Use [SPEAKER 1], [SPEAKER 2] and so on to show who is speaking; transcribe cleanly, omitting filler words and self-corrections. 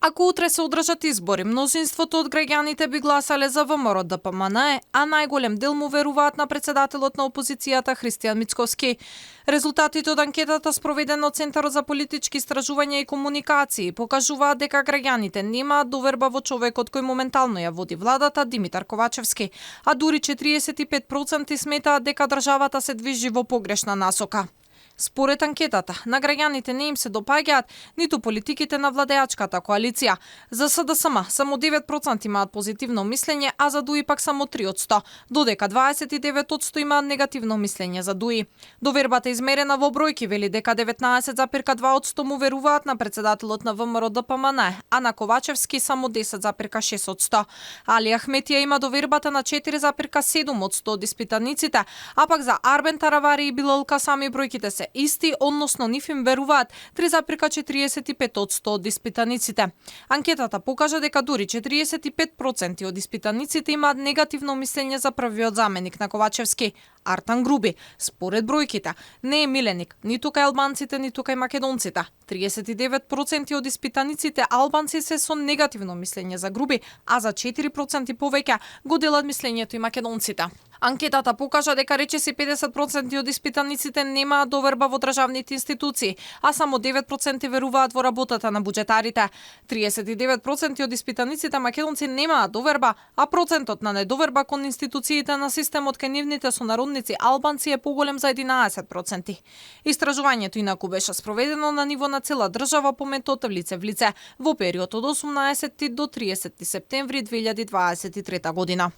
[SPEAKER 1] Ако утре се одржат избори, мнозинството од граѓаните би гласале за ВМРО ДПМН, а најголем дел му веруваат на председателот на опозицијата Христијан Мицкоски. Резултатите од анкетата спроведена од Центарот за политички истражувања и комуникации покажуваат дека граѓаните немаат доверба во човекот кој моментално ја води владата Димитар Ковачевски, а дури 45% сметаат дека државата се движи во погрешна насока. Според анкетата, на граѓаните не им се допаѓаат ниту политиките на владеачката коалиција. За СДСМ само 9% имаат позитивно мислење, а за ДУИ пак само 3%, додека 29% имаат негативно мислење за ДУИ. Довербата измерена во бројки вели дека 19,2% му веруваат на председателот на ВМРО ДПМН, а на Ковачевски само 10,6%. Али Ахметија има довербата на 4,7% од испитаниците, а пак за Арбен Таравари и Билал Касами бројките се исти, односно нив им веруваат 3,45% од испитаниците. Анкетата покажа дека дури 45% од испитаниците имаат негативно мислење за првиот заменик на Ковачевски, Артан Груби. Според бројките, не е миленик ниту кај албанците, ниту кај македонците. 39% од испитаниците албанци се со негативно мислење за Груби, а за 4% повеќе го делат мислењето и македонците. Анкетата покажа дека речиси 50% од испитаниците немаат доверба во државните институции, а само 9% веруваат во работата на буџетарите. 39% од испитаниците македонци немаат доверба, а процентот на недоверба кон институциите на системот кај нивните сонародници албанци е поголем за 11%. Истражувањето инаку беше спроведено на ниво на цела држава по метод лице в лице во период од 18 до 30 септември 2023 година.